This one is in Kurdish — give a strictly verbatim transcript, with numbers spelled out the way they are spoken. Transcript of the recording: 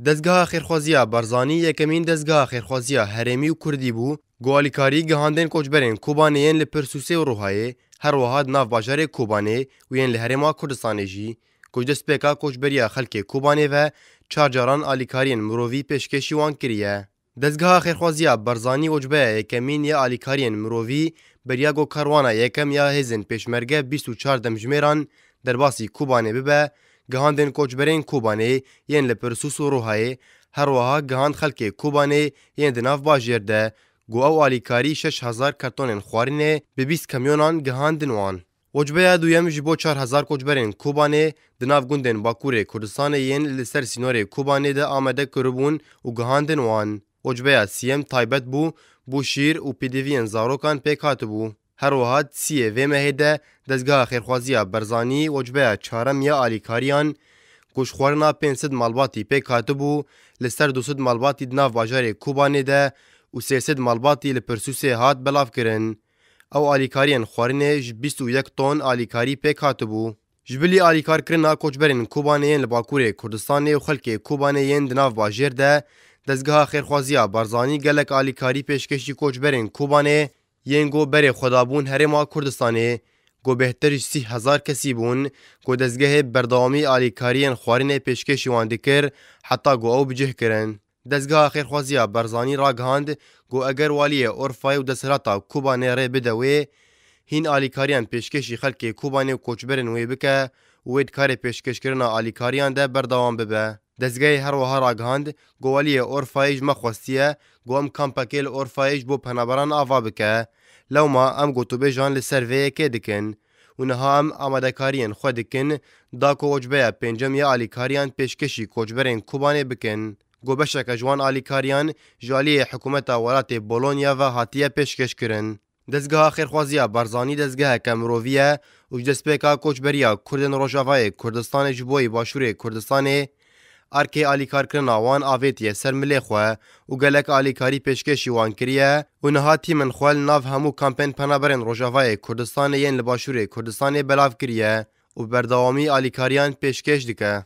Dezgeha Xêrxwaziya Barzanî yekemîn dezgeha xêrxwaziya herêmî û kurdî bû, ku alîkarî gihandên koçberên Kobanê yên li Pirsûsê û Rûhayê, her wiha di nav bajarê Kobanê û yên li Herêma Kurdistanê jî, ku ji destpêka koçberiya xelkê Kobanê ve çar caran alîkariyên mirovî pêşkêşî wan kiriye. Dezgeha Xêrxwaziya Barzanî ocbeya yekemîn ya alîkariyên mirovî beriya ku karwana yekem ya hêzên pêşmerge bîst û çar demjimêran derbasî Kobanê bibe, gihandên koçberên Kobanê yên li Pirsûs û Rûhayê, her wiha gihand xelkê Kobanê yên di nav bajêr de, ku ew alîkarî şeş hezar kartonên xwarinê bi bîst kamyonan gihandin wan. Ocbeya duyem ji bo çar hezar koçberên Kobanê di nav gundên Bakurê Kurdistanê yên li ser sînorê Kobanê de amade kiribûn û gihandin wan. Ocbeya siyem taybet bû, bû şîr û pêdiviyên zarokan pêk hatibû. Her wiha di siyê vê mehê de Dezgeha Xêrxwaziya Barzanî ocbeya çarem ya alîkariyan, ku ji xwarina pênc sed malbatî pêk hatibû, li ser du sed malbatî di nav bajarê Kobanê de û sê sed malbatî li Pirsûsê hat belavkirin. Ew alîkariyên xwarinê ji bîst û yek ton alîkarî pêk hatibû. Ji bilî alîkarkirina koçberên Kobanê yên li Bakurê Kurdistanê û xelkê Kobanê yên di nav bajêr de, Dezgeha Xêrxwaziya Barzanî gelek alîkarî pêşkêşî koçberên Kobanê yên ku berê xwe dabûn Herêma Kurdistanê, ku bêhtir ji sî hezar kesî bûn, ku dezgehê bi berdewamî alîkariyên xwarinê pêşkêşî wan dikir, heta ku ew bi cih kirin. Dezgeha Xêrxwaziya Barzanî ragihand, ku eger waliyê Orfayê û desthilata Kobanê rê bide wê, hîn alîkariyan pêşkêşî xelkê Kobanê û koçberên wê bike û wê di karê pêşkêşkirina alîkariyan de berdewam bibe. Dezgehê her wiha ragihand, ku waliyê Orfayê ji me xwestiye, ku em kampekê li Orfayê ji bo penaberan ava bike. Lewma em gotûbêjan li ser vê yekê dikin û niha em amadekariyên xwe dikin, da ku ocbeya pêncem ya alîkariyan pêşkêşî koçberên Kobanê bikin. Ku beşeke ji wan alîkariyan ji aliyê hikûmeta welatê Polonya ve hatiye pêşkêşkirin. Dezgeha Xêrxwaziya Barzanî dezgeheke mirovî ye û ji destpêka koçberiya Kurdên Rojavayê Kurdistanê ji bo yê Başûrê Kurdistanê, erkê alîkarkirina wan avêtiye ser milê xwe û gelek alîkarî pêşkêşî wan kiriye û niha tîmên xwe li nav hemû kampên penaberên Rojavayê Kurdistanê yên li Başûrê Kurdistanê belav kiriye û bi berdewamî alîkariyan pêşkêş dike.